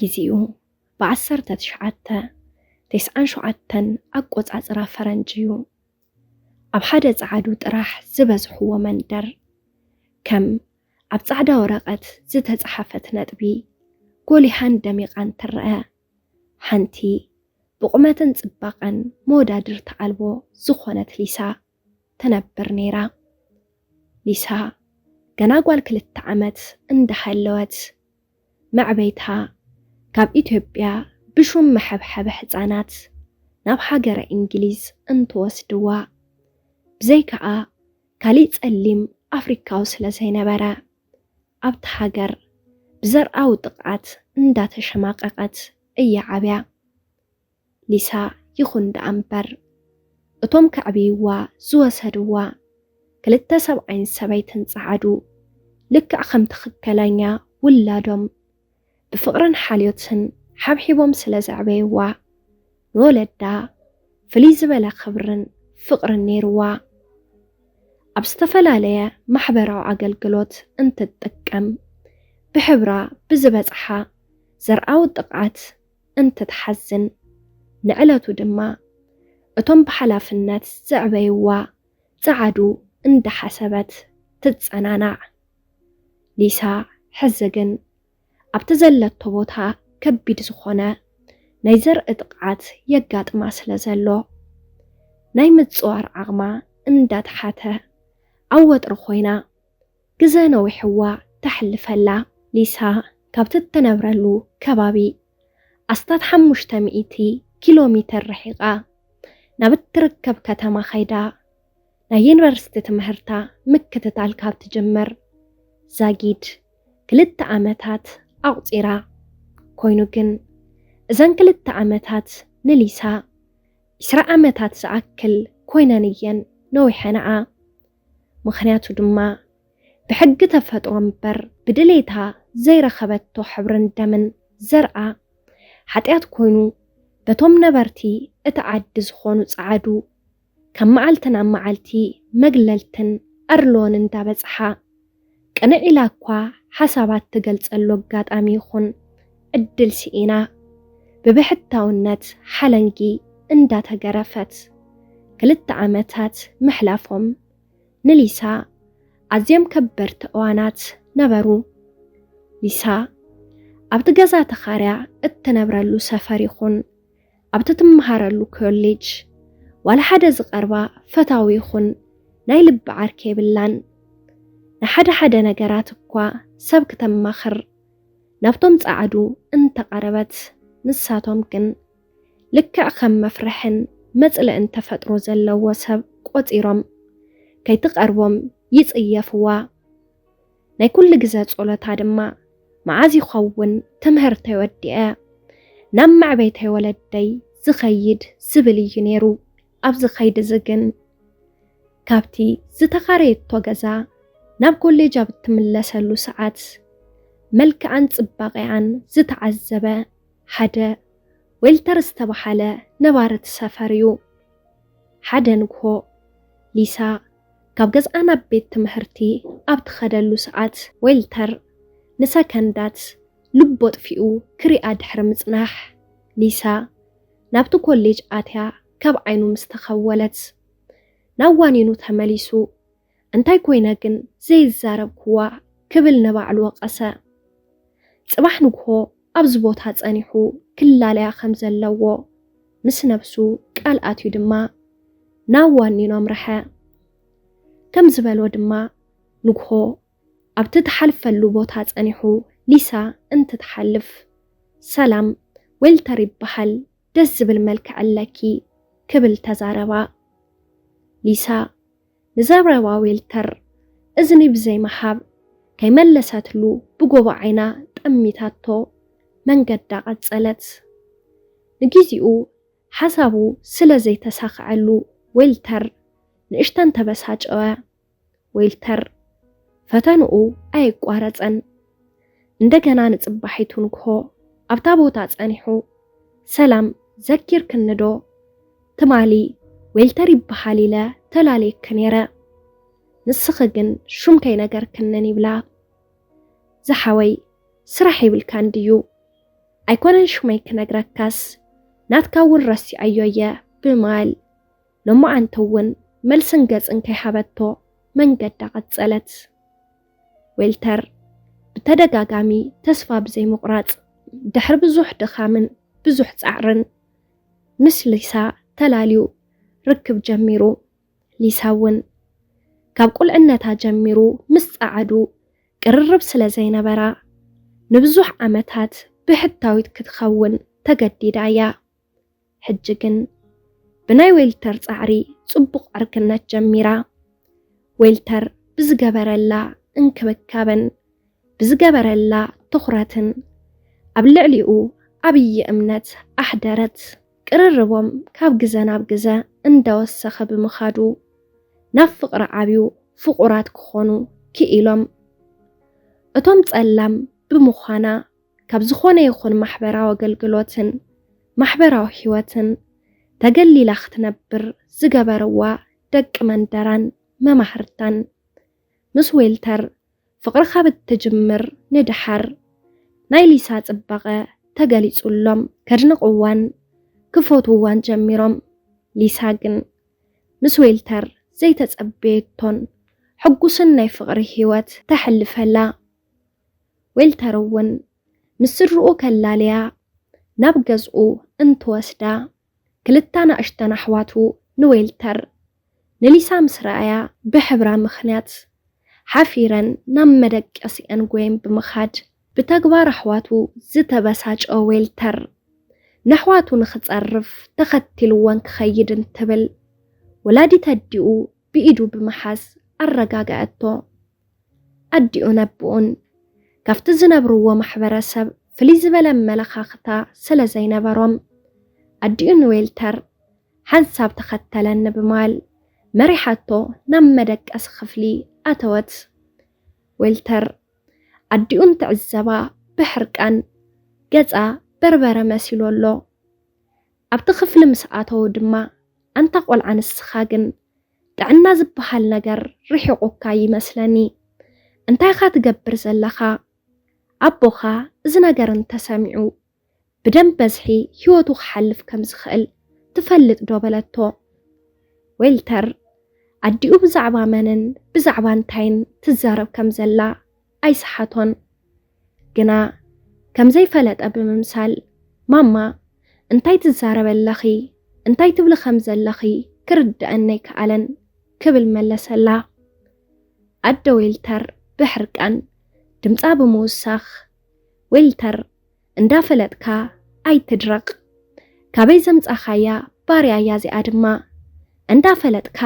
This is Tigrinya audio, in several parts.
ግዜኡ ብ1997 ኣቆጻጽራ ፈረንጂ እዩ። ኣብ ሓደ ጸዓዱ ጥራሕ ዝበዝሕዎ መንደር፣ ከም ኣብ ጻዕዳ ወረቐት ዝተጻሕፈት ነጥቢ፣ ጎሊሃን ደሚቓን ትረአ። ሓንቲ ብቑመትን ጽባቐን መወዳድርቲ ኣልቦ ዝኾነት ሊሳ ትነብር ነይራ። ሊሳ ገና ጓል ክልተ ዓመት እንዳሃለወት፣ መዕበይታ ካብ ኢትዮጵያ ብሹም መሐብሐቢ ሕጻናት ናብ ሃገረ እንግሊዝ እንትወስድዋ፣ ብዘይከኣ ካሊእ ጸሊም ኣፍሪካዊ ስለ ዘይነበረ፣ ኣብቲ ሃገር ብዘርኣዊ ጥቕዓት እንዳተሸማቀቀት እያ ዓብያ። ሊሳ ይኹን ደኣ እምበር፣ እቶም ከዕብይዋ ዝወሰድዋ ክልተ ሰብኣይን ሰበይትን ጸዓዱ፣ ልክዕ ከም ትኽክለኛ ውላዶም ብፍቕርን ሓልዮትን ሓብሒቦም ስለ ዘዕበይዋ፣ ንወለዳ ፍልይ ዝበለ ክብርን ፍቕርን ነይርዋ። ኣብ ዝተፈላለየ ማሕበራዊ ኣገልግሎት እንትትጥቀም፣ ብሕብራ ብዝበጽሓ ዘርኣዊ ጥቕዓት እንትትሓዝን፣ ንዕለቱ ድማ እቶም ብሓላፍነት ዘዕበይዋ ጸዓዱ እንዳሓሰበት ትጸናናዕ። ሊሳ ሕዚ ግን ኣብቲ ዘለቶ ቦታ ከቢድ ዝኾነ ናይ ዘርኢ ጥቕዓት የጋጥማ ስለ ዘሎ፣ ናይ ምጽዋር ዓቕማ እንዳተሓተ ኣብ ወጥሪ ኮይና ግዘ ነዊሕዋ ተሕልፈላ። ሊሳ ካብቲ እትነብረሉ ከባቢ ኣስታት ሓሙሽተ ሚእቲ ኪሎ ሜተር ርሒቓ ናብ እትርከብ ከተማ ከይዳ ናይ ዩኒቨርሲቲ ትምህርታ ምክትታል ካብ ትጅምር ዛጊድ ክልተ ዓመታት ኣቑጺራ። ኮይኑ ግን እዘን ክልተ ዓመታት ንሊሳ ዕስራ ዓመታት ዝኣክል ኮይነን እየን ነዊሐንኣ። ምኽንያቱ ድማ ብሕጊ ተፈጥሮ እምበር ብድሌታ ዘይረኸበቶ ሕብርን ደምን ዘርኣ ሓጢኣት ኮይኑ በቶም ነበርቲ እቲ ዓዲ ዝኾኑ ጸዓዱ ካብ መዓልቲ ናብ መዓልቲ መግለልትን ኣድልዎን እንዳበጽሓ፣ ቅንዕ ኢላ እኳ ሓሳባት ትገልጸሉ ኣጋጣሚ ይኹን ዕድል ስኢና፣ ብብሕታውነት ሓለንጊ እንዳተገረፈት ክልተ ዓመታት ምሕላፎም ንሊሳ ኣዝዮም ከበድቲ እዋናት ነበሩ። ሊሳ ኣብቲ ገዛ ተኻርያ እትነብረሉ ሰፈር ይኹን ኣብቲ ትመሃረሉ ኮሌጅ፣ ዋላ ሓደ ዝቐርባ ፈታዊ ይኹን ናይ ልቢ ዓርኪ የብላን። ንሓደ ሓደ ነገራት እኳ ሰብ ክተማኽር ናብቶም ጸዓዱ እንተቐረበት፣ ንሳቶም ግን ልክዕ ከም መፍርሕን መጽልእን ተፈጥሮ ዘለዎ ሰብ ቆጺሮም ከይትቐርቦም ይጽየፍዋ። ናይ ኩሉ ግዘ ጸሎታ ድማ፣ መዓዝ ይኸውን ትምህርተይ ወዲአ ናብ መዕበይተይ ወለደይ ዝኸይድ ዝብል እዩ ነይሩ። ኣብዚ ከይዲ እዚ ግን ካብቲ ዝተኻረየቶ ገዛ ናብ ኮሌጅ ኣብ እትምለሰሉ ሰዓት፣ መልክዓን ጽባቐኣን ዝተዓዘበ ሓደ ዌልተር ዝተባህለ ነባሪ እቲ ሰፈር እዩ። ሓደ ንግሆ ሊሳ ካብ ገዝኣ ናብ ቤት ትምህርቲ ኣብ ትኸደሉ ሰዓት፣ ዌልተር ንሰከንዳት ልቡ ኣጥፊኡ ክሪኣ ድሕሪ ምጽናሕ፣ ሊሳ ናብቲ ኮሌጅ ኣትያ ካብ ዓይኑ ምስ ተኸወለት፣ ናብ ዋኒኑ ተመሊሱ፣ "እንታይ ኮይነ ግን ዘይዛረብክዋ?" ክብል ንባዕሉ ወቐሰ። ጽባሕ ንግሆ ኣብዚ ቦታ ጸኒሑ ክላለያ ከም ዘለዎ ምስ ነብሱ ቃል ኣትዩ ድማ ናብ ዋኒኑ ኣምርሐ። ከም ዝበሎ ድማ ንግሆ ኣብቲ ትሓልፈሉ ቦታ ጸኒሑ ሊሳ እንትትሓልፍ፣ "ሰላም፣ ዌልተር ይበሃል፣ ደስ ዝብል መልክዕ ኣለኪ" ክብል ተዛረባ። ሊሳ ንዘረባ ዌልተር እዝኒ ብዘይምሃብ ከይመለሰትሉ ብጎቦ ዓይና ጠሚታቶ መንገዳ ቀጸለት። ንግዜኡ ሓሳቡ ስለ ዘይተሳኽዐሉ ዌልተር ንእሽተን ተበሳጨወ። ዌልተር ፈተንኡ ኣየቋረጸን። እንደገና ንጽባሒቱ ንግሆ ኣብታ ቦታ ጸኒሑ፣ "ሰላም፣ ዘኪርክኒ ዶ? ትማሊ ዌልተር ይበሃል ኢለ ተላለየኪ ነይረ። ንስኺ ግን ሹም ከይነገርክንን" ይብላ። "ዝሓወይ፣ ስራሕ የብልካን ድዩ? ኣይኮነን ሽመይ ክነግረካስ፣ ናትካ እውን ረሲዐዮ እየ ብማል ሎማዓንቲ እውን መልስን ገጽን ከይሃበቶ መንገዳ ቀጸለት። ዌልተር ብተደጋጋሚ ተስፋ ብዘይምቑራጽ፣ ድሕሪ ብዙሕ ድኻምን ብዙሕ ጻዕርን ምስ ሊሳ ተላልዩ ርክብ ጀሚሩ። ሊሳ እውን ካብ ቁልዕነታ ጀሚሩ ምስ ጸዓዱ ቅርርብ ስለ ዘይነበራ፣ ንብዙሕ ዓመታት ብሕታዊት ክትኸውን ተገዲዳ እያ። ሕጂ ግን ብናይ ዌልተር ጻዕሪ ጽቡቕ ዕርክነት ጀሚራ። ዌልተር ብዝገበረላ እንክብካበን ብዝገበረላ ትኹረትን ኣብ ልዕሊኡ ዓብዪ እምነት ኣሕደረት። ቅርርቦም ካብ ግዘ ናብ ግዘ እንዳወሰኸ ብምኻዱ፣ ናብ ፍቕሪ ዓብዩ ፍቑራት ክኾኑ ክኢሎም። እቶም ጸላም ብምዃና፣ ካብ ዝኾነ ይኹን ማሕበራዊ ኣገልግሎትን ማሕበራዊ ህይወትን ተገሊላ ክትነብር ዝገበርዋ ደቂ መንደራን መማህርታን፣ ምስ ዌልተር ፍቕሪ ካብ እትጅምር ንደሓር፣ ናይ ሊሳ ጽባቐ ተገሊጹሎም ከድንቕዋን ክፈትውዋን ጀሚሮም። ሊሳ ግን ምስ ዌልተር ዘይተጸበየቶን ሕጉስን ናይ ፍቕሪ ህይወት ተሕልፈላ። ዌልተር እውን ምስ ስድርኡ ከላልያ ናብ ገዝኡ እንትወስዳ፣ ክልተ ኣናእሽተን ኣሕዋቱ ንዌልተር ንሊሳ ምስ ረኣያ፣ ብሕብራ ምኽንያት ሓፊረን ናብ መደቀሲአን ጎየን ብምኻድ፣ ብተግባር ኣሕዋቱ ዝተበሳጨወ ዌልተር፣ ነሕዋቱ ንኽጸርፍ ተኸቲልወን ክኸይድ እንትብል፣ ወላዲት ኣዲኡ ብኢዱ ብምሓዝ ኣረጋግኣቶ። ኣዲኡን ኣቦኡን ካብቲ ዝነብርዎ ማሕበረሰብ ፍልይ ዝበለ ኣመለኻኽታ ስለ ዘይነበሮም፣ ኣዲኡ ንዌልተር ሓንሳብ ተኸተለኒ ብማል መሪሓቶ ናብ መደቀሲ ክፍሊ ኣተወት። ዌልተር ኣዲኡ እንትዕዘባ ብሕርቃን ገጻ በርበረ መሲሉ ኣሎ። ኣብቲ ክፍሊ ምስ ኣተዉ ድማ፣ ኣንታ ቆልዓ ንስኻ ግን ጥዕና ዝበሃል ነገር ርሒቑካ ይመስለኒ። እንታይ ኢኻ ትገብር ዘለኻ? ኣቦኻ እዚ ነገር እንተሰሚዑ ብደም በዝሒ ህይወቱ ክሓልፍ ከም ዝኽእል ትፈልጥ ዶ? በለቶ። ዌልተር ኣዲኡ ብዛዕባ መንን ብዛዕባ እንታይን ትዛረብ ከም ዘላ ኣይሰሓቶን። ግና ከም ዘይፈለጠ ብምምሳል፣ ማማ፣ እንታይ ትዛረቢ ኣለኺ? እንታይ ትብሊ ከም ዘለኺ ክርድኣኒ ኣይከኣለን ክብል መለሰላ። ኣደ ዌልተር ብሕርቃን ድምጻ ብምውሳኽ፣ ዌልተር፣ እንዳፈለጥካ ኣይትድረቕ። ካበይ ዘምጻኻያ ባርያ እያ እዚኣ ድማ። እንዳፈለጥካ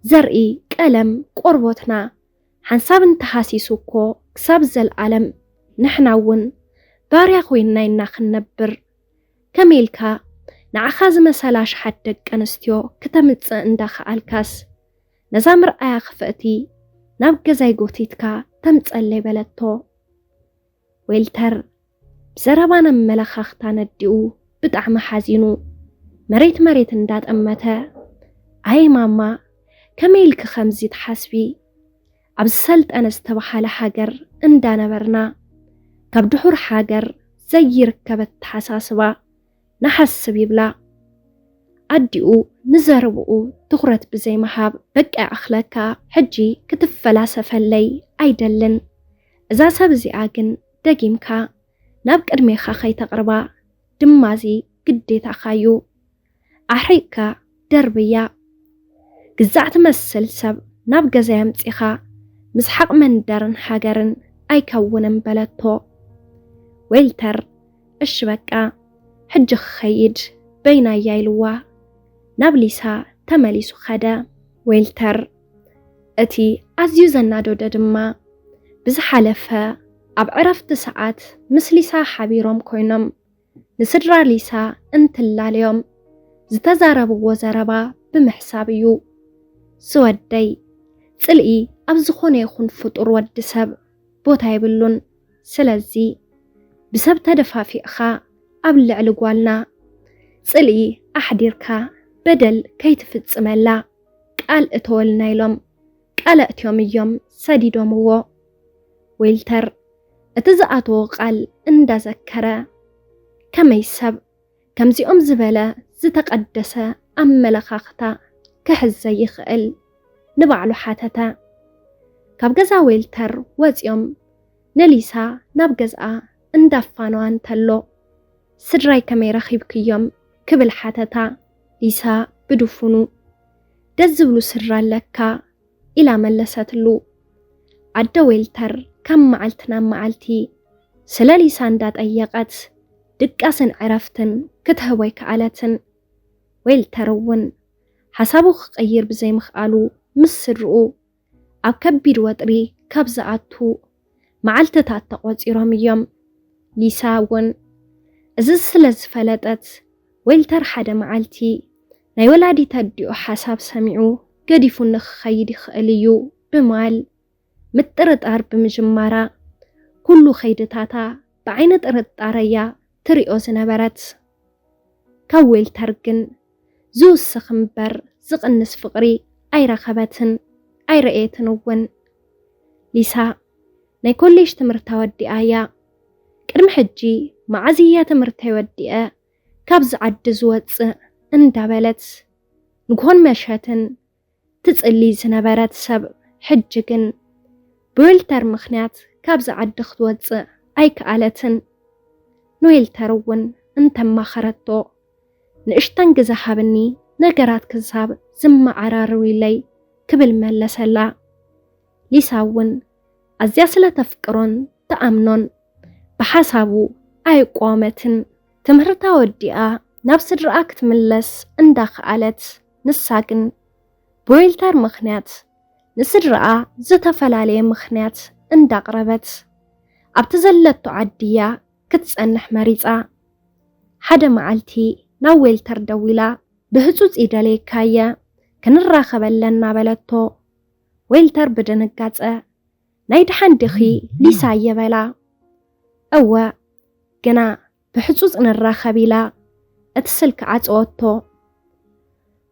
ዘርኢ ቀለም ቆርቦትና ሓንሳብ እንተሃሲሱ እኮ ክሳብ ዘልኣለም ንሕና እውን ባርያ ኮይንና ኢና ክንነብር። ከመይ ኢልካ ንዓኻ ዝመሰላ ኣሽሓት ደቂ ኣንስትዮ ክተምጽእ እንዳኸኣልካስ፣ ነዛ ምርኣያ ክፍእቲ ናብ ገዛይ ጎቲትካ ተምጸለይ በለቶ። ዌልተር ብዘረባን ኣመለኻኽታን ኣዲኡ ብጣዕሚ ሓዚኑ፣ መሬት መሬት እንዳጠመተ፣ ኣየ ማማ፣ ከመይ ኢልኪ ከምዚ ትሓስቢ? ኣብ ዝሰልጠነ ዝተባሃለ ሃገር እንዳነበርና፣ ካብ ድሑር ሃገር ዘይርከብ ኣተሓሳስባ ንሓስብ ይብላ። ኣዲኡ ንዘረብኡ ትኹረት ብዘይምሃብ፣ በቃ ይኣኽለካ፣ ሕጂ ክትፈላሰፈለይ ኣይደልን። እዛ ሰብ እዚኣ ግን ደጊምካ ናብ ቅድሜኻ ከይተቕርባ ድማዚ ግዴታኻ እዩ። ኣሕሪቕካ ደርብያ። ግዛዕ ትመስል ሰብ ናብ ገዛይ ኣምጺኻ ምስሓቕ መንደርን ሃገርን ኣይከውንን በለቶ። ዌልተር እሺ በቃ ሕጂ ክኸይድ በይናያ ኢልዋ ናብ ሊሳ ተመሊሱ ኸደ። ዌልተር እቲ ኣዝዩ ዘናደዶ ድማ ብዝሓለፈ ኣብ ዕረፍቲ ሰዓት ምስ ሊሳ ሓቢሮም ኮይኖም ንስድራ ሊሳ እንትላለዮም ዝተዛረብዎ ዘረባ ብምሕሳብ እዩ። ዝወደይ፣ ጽልኢ ኣብ ዝኾነ ይኹን ፍጡር ወዲ ሰብ ቦታ የብሉን። ስለዚ ብሰብ ተደፋፊእኻ ኣብ ልዕሊ ጓልና ጽልኢ ኣሕዲርካ በደል ከይትፍጽመላ ቃል እተወልና ኢሎም ቃል ኣእትዮም እዮም ሰዲዶምዎ። ዌልተር እቲ ዝኣተዎ ቃል እንዳዘከረ ከመይ ሰብ ከምዚኦም ዝበለ ዝተቐደሰ ኣመለኻኽታ ክሕዝ ዘይኽእል? ንባዕሉ ሓተተ። ካብ ገዛ ዌልተር ወጺኦም ንሊሳ ናብ ገዝኣ እንዳፋነዋ እንተሎ፣ "ስድራይ ከመይ ረኺብክዮም?" ክብል ሓተታ። ሊሳ ብድፉኑ፣ "ደስ ዝብሉ ስድራ ኣለካ?" ኢላ መለሰትሉ። ኣደ ዌልተር ካብ መዓልቲ ናብ መዓልቲ ስለ ሊሳ እንዳጠየቐት፣ ድቃስን ዕረፍትን ክትህቦ ኣይከኣለትን። ዌልተር እውን ሓሳቡ ክቕይር ብዘይምኽኣሉ፣ ምስ ስድርኡ ኣብ ከቢድ ወጥሪ ካብ ዝኣቱ መዓልትታት ተቖጺሮም እዮም። ሊሳ እውን እዚ ስለ ዝፈለጠት፣ ዌልተር ሓደ መዓልቲ ናይ ወላዲት ኣዲኡ ሓሳብ ሰሚዑ ገዲፉኒ ክኸይድ ይኽእል እዩ ብምባል ምጥርጣር ብምጅማራ፣ ኩሉ ከይድታታ ብዓይኒ ጥርጣረ እያ ትሪኦ ዝነበረት። ካብ ዌልተር ግን ዝውስኽ እምበር ዝቕንስ ፍቕሪ ኣይረኸበትን ኣይረእየትን እውን። ሊሳ ናይ ኮሌጅ ትምህርታ ወዲኣ እያ። ቅድሚ ሕጂ መዓዝ እየ ትምህርተይ ወዲአ ካብዚ ዓዲ ዝወፅእ እንዳበለት ንግሆን መሸትን ትጽሊ ዝነበረት ሰብ፣ ሕጂ ግን ብዌልተር ምኽንያት ካብዚ ዓዲ ክትወጽእ ኣይከኣለትን። ንዌልተር እውን እንተማኸረቶ፣ "ንእሽተን ግዘ ሃብኒ፣ ነገራት ክሳብ ዝመዓራርውለይ" ክብል መለሰላ። ሊሳ እውን ኣዝያ ስለ ተፍቅሮን ትኣምኖን ብሓሳቡ ኣይቋመትን። ትምህርታ ወዲኣ ናብ ስድራኣ ክትምለስ እንዳኸኣለት፣ ንሳ ግን ብዌልተር ምኽንያት ንስድራኣ ዝተፈላለየ ምኽንያት እንዳቕረበት፣ ኣብቲ ዘለቶ ዓዲ እያ ክትጸንሕ መሪጻ። ሓደ መዓልቲ ናብ ዌልተር ደዊላ፣ "ብህጹጽ ይደልየካ እየ፣ ክንራኸብ ኣለና" በለቶ። ዌልተር ብድንጋጸ፣ "ናይ ደሓን ዲኺ ሊሳ?" እየ በላ። "እወ፣ ግና ብሕጹጽ ንራኸብ" ኢላ እቲ ስልኪ ዓጸወቶ።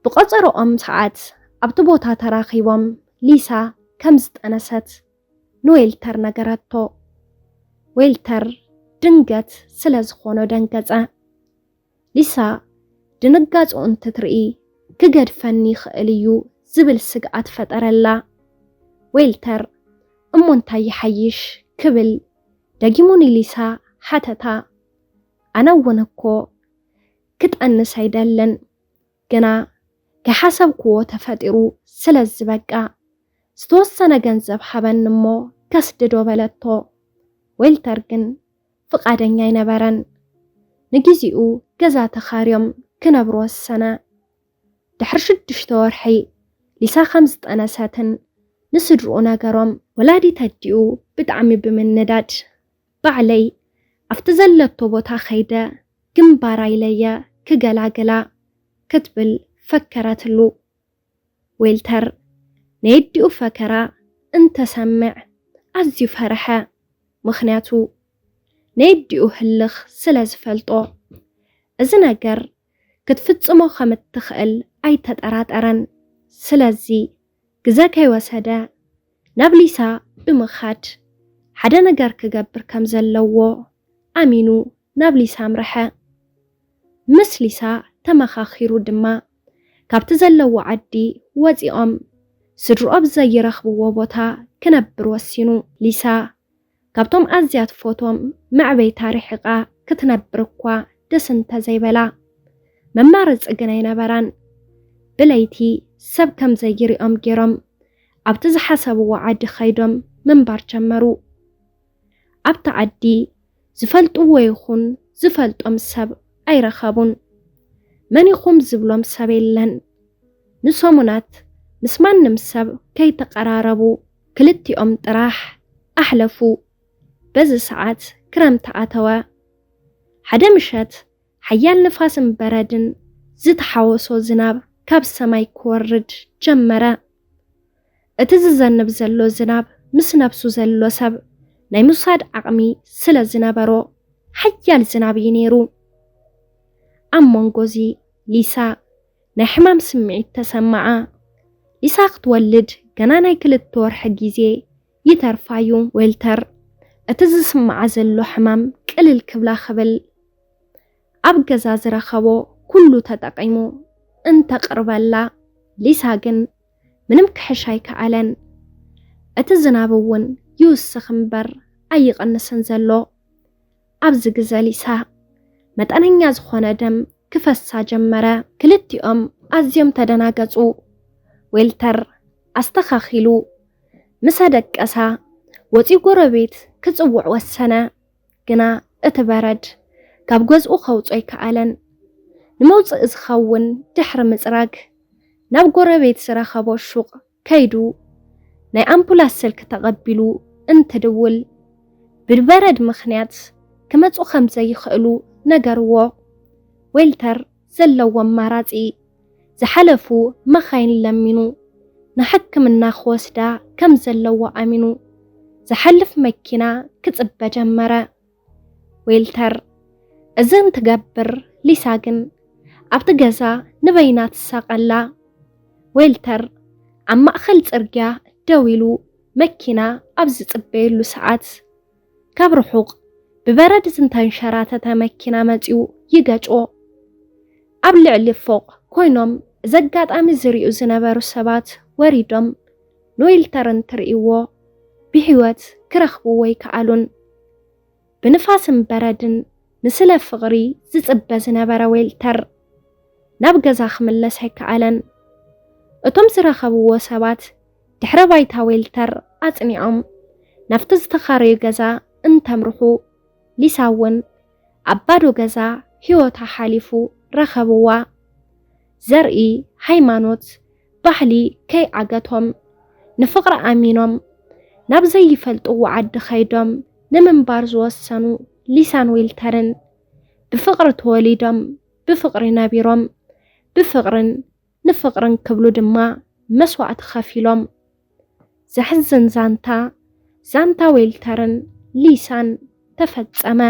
ብቐጸሮኦም ሰዓት ኣብቲ ቦታ ተራኺቦም፣ ሊሳ ከም ዝጠነሰት ንዌልተር ነገረቶ። ዌልተር ድንገት ስለ ዝኾኖ ደንገጸ። ሊሳ ድንጋጽኡ እንትትርኢ፣ "ክገድፈኒ ይኽእል እዩ" ዝብል ስግኣት ፈጠረላ። ዌልተር፣ "እሞ እንታይ ይሓይሽ?" ክብል ደጊሙ ንሊሳ ሓተታ። "ኣነ እውን እኮ ክጠንስ ኣይደልን፣ ግና ከይሓሰብክዎ ተፈጢሩ፣ ስለዚ በቃ ዝተወሰነ ገንዘብ ሃበኒ እሞ ከስድዶ" በለቶ። ዌልተር ግን ፍቓደኛ ኣይነበረን። ንግዜኡ ገዛ ተኻርዮም ክነብሩ ወሰነ። ድሕሪ ሽዱሽተ ወርሒ ሊሳ ከም ዝጠነሰትን ንስድርኡ ነገሮም። ወላዲት ኣዲኡ ብጣዕሚ ብምንዳድ፣ "ባዕለይ ኣብቲ ዘለቶ ቦታ ከይደ ግንባራ ኢለየ ክገላግላ" ክትብል ፈከረትሉ። ዌልተር ናይ ኣዲኡ ፈከራ እንተሰምዕ ኣዝዩ ፈርሐ፣ ምኽንያቱ ናይ ኣዲኡ ህልኽ ስለ ዝፈልጦ። እዚ ነገር ክትፍጽሞ ከም እትኽእል ኣይተጠራጠረን። ስለዚ ግዘ ከይወሰደ ናብ ሊሳ ብምኻድ ሓደ ነገር ክገብር ከም ዘለዎ ኣሚኑ ናብ ሊሳ ኣምርሐ። ምስ ሊሳ ተመኻኺሩ ድማ ካብቲ ዘለዎ ዓዲ ወጺኦም ስድርኦም ዘይረኽብዎ ቦታ ክነብር ወሲኑ። ሊሳ ካብቶም ኣዝያ ትፈትዎም መዕበይታ ርሒቓ ክትነብር እኳ ደስ እንተ ዘይበላ፣ መማረጺ ግን ኣይነበራን። ብለይቲ ሰብ ከም ዘይሪኦም ገይሮም ኣብቲ ዝሓሰብዎ ዓዲ ከይዶም ምንባር ጀመሩ። ኣብቲ ዓዲ ዝፈልጥዎ ይኹን ዝፈልጦም ሰብ ኣይረኸቡን። መን ኢኹም ዝብሎም ሰብ የለን። ንሰሙናት ምስ ማንም ሰብ ከይተቐራረቡ ክልቲኦም ጥራሕ ኣሕለፉ። በዚ ሰዓት ክረምቲ ኣተወ። ሓደ ምሸት ሓያል ንፋስን በረድን ዝተሓወሶ ዝናብ ካብ ሰማይ ክወርድ ጀመረ። እቲ ዝዘንብ ዘሎ ዝናብ ምስ ነብሱ ዘሎ ሰብ ናይ ምውሳድ ዓቕሚ ስለ ዝነበሮ፣ ሓያል ዝናብ እዩ ነይሩ። ኣብ መንጎዚ ሊሳ ናይ ሕማም ስምዒት ተሰምዓ። ሊሳ ክትወልድ ገና ናይ ክልተ ወርሒ ግዜ ይተርፋ እዩ። ዌልተር እቲ ዝስምዓ ዘሎ ሕማም ቅልል ክብላ ክብል ኣብ ገዛ ዝረኸቦ ኩሉ ተጠቒሙ እንተቕርበላ፣ ሊሳ ግን ምንም ክሕሽ ኣይከኣለን። እቲ ዝናብ እውን ይውስኽ እምበር ኣይቕንስን ዘሎ። ኣብዚ ግዘ ሊሳ መጠነኛ ዝኾነ ደም ክፈሳ ጀመረ። ክልቲኦም ኣዝዮም ተደናገጹ። ዌልተር ኣስተኻኺሉ ምስ ኣደቀሳ፣ ወጺኡ ጎረቤት ክጽውዕ ወሰነ። ግና እቲ በረድ ካብ ገዝኡ ከውጽኦ ኣይከኣለን። ንመውጽኢ ዝኸውን ድሕሪ ምጽራግ፣ ናብ ጎረቤት ዝረኸቦ ሹቕ ከይዱ ናይ ኣምቡላንስ ስልኪ ተቐቢሉ እንትድውል፣ ብበረድ ምኽንያት ክመጹ ከም ዘይኽእሉ ነገርዎ። ዌልተር ዘለዎ ኣማራጺ ዝሓለፉ መኻይን ለሚኑ ንሕክምና ክወስዳ ከም ዘለዎ ኣሚኑ ዝሓልፍ መኪና ክጽበ ጀመረ። ዌልተር እዚ እንትገብር፣ ሊሳ ግን ኣብቲ ገዛ ንበይና ትሳቐላ። ዌልተር ኣብ ማእከል ጽርግያ ደው ኢሉ መኪና ኣብ ዝጽበየሉ ሰዓት፣ ካብ ርሑቕ ብበረድ ዝተንሸራተተ መኪና መጺኡ ይገጭዎ። ኣብ ልዕሊ ፎቕ ኮይኖም እዚ ኣጋጣሚ ዝሪኡ ዝነበሩ ሰባት ወሪዶም ንዌልተር እንትርእይዎ ብህይወት ክረኽብዎ ኣይከኣሉን። ብንፋስን በረድን ንስለ ፍቕሪ ዝጽበ ዝነበረ ዌልተር ናብ ገዛ ክምለስ ኣይከኣለን። እቶም ዝረኸብዎ ሰባት ድሕረ ባይታ ዌልተር ኣጽኒዖም ናብቲ ዝተኻረዩ ገዛ እንተምርሑ፣ ሊሳ እውን ኣብ ባዶ ገዛ ህይወታ ሓሊፉ ረኸብዋ። ዘርኢ፣ ሃይማኖት፣ ባህሊ ከይዓገቶም፣ ንፍቕሪ ኣሚኖም ናብ ዘይፈልጥዎ ዓዲ ከይዶም ንምንባር ዝወሰኑ ሊሳን ዌልተርን፣ ብፍቕሪ ተወሊዶም፣ ብፍቕሪ ነቢሮም፣ ብፍቕርን ንፍቕርን ክብሉ ድማ መስዋእቲ ከፊሎም። ዘሕዝን ዛንታ፣ ዛንታ ዌልተርን ሊሳን ተፈጸመ።